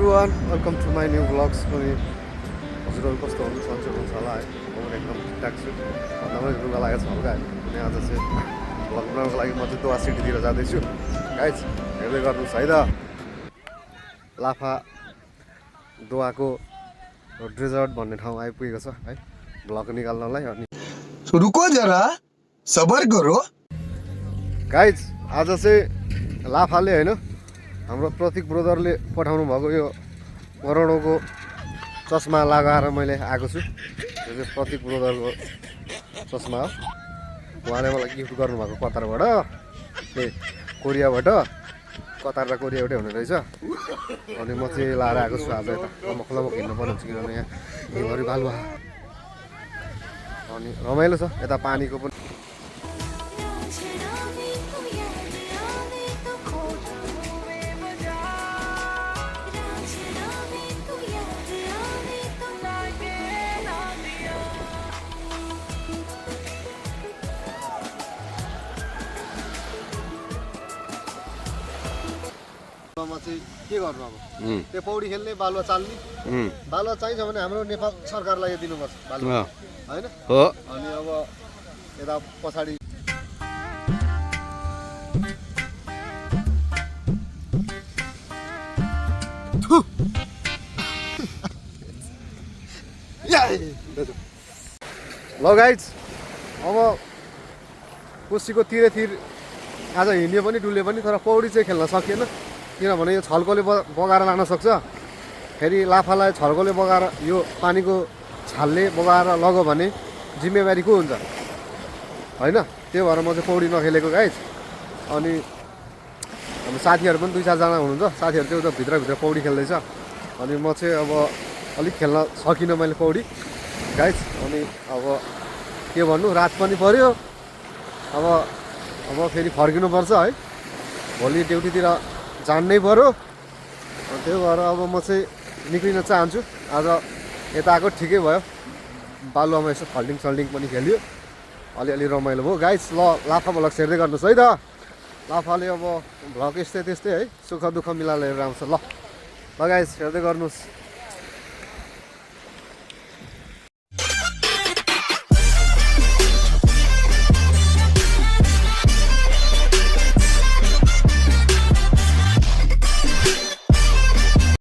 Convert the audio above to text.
everyone welcome to my new blogs पनि हजुरहरू कस्तो हुनुहुन्छ सन्चै हुनुहुन्छ होला है म पनि एकदम ठिकठाक छु भन्दा पनि रुगा लागेको छ हल्का अनि आज चाहिँ भ्लग बनाउनको लागि म चाहिँ दोहा सिटीतिर जाँदैछु गाइज हेर्दै गर्नुहोस् है त लाफा दोहाको डेजर्ट भन्ने ठाउँ आइपुगेको छ है भ्लग निकाल्नलाई अनि रुको जरा सबर गरो गाइज आज चाहिँ लाफाले होइन हाम्रो प्रतीक ब्रदरले पठाउनु भएको यो करोडौँको चस्मा लगाएर मैले आएको छु यो चाहिँ प्रतीक ब्रदरको चस्मा हो उहाँले मलाई गिफ्ट गर्नुभएको कतारबाट ए कोरियाबाट कतार र कोरियाबाटै हुने रहेछ अनि म चाहिँ लाएर आएको छु आज यता लमक हिँड्नु पर्ने हुन्छ किनभने यहाँ हिउँहरू बालुवा अनि रमाइलो छ यता पानीको पनि चाहिँ के गर्नु अब त्यो पौडी खेल्ने बालुवा चाल्ने बालुवा चाहिन्छ भने हाम्रो नेपाल सरकारलाई दिनुपर्छ बालुवा होइन हो अनि अब यता पछाडि ल गाइज अब कोसीको तिरेतिर आज हिँड्यो पनि डुल्यो पनि तर पौडी चाहिँ खेल्न सकिएन किनभने यो छल्कोले बगाएर लान सक्छ फेरि लाफालाई छल्कोले बगाएर यो पानीको छालले बगाएर लग्यो भने जिम्मेवारी को हुन्छ होइन त्यो भएर म चाहिँ पौडी नखेलेको गाइज अनि अब साथीहरू पनि 2-4 जना हुनुहुन्छ साथीहरू चाहिँ उता भित्र पौडी खेल्दैछ अनि म चाहिँ अब अलिक खेल्न सकिनँ मैले पौडी गाइज अनि अब के भन्नु रात पनि पर्यो अब फेरि फर्किनुपर्छ है भोलि ड्युटीतिर जान्नै पर्यो त्यही भएर अब म चाहिँ निक्लिन चाहन्छु आज यता आएको ठिकै भयो बालुवामा यसो फल्डिङ पनि खेल्यो अलिअलि रमाइलो भयो गाइस ल लाफा भ्लग हेर्दै गर्नुहोस् है त लाफाले अब भ्लग यस्तै त्यस्तै है सुख दुःख मिलाएर हेरेर आउँछ ल गाइस हेर्दै गर्नुहोस्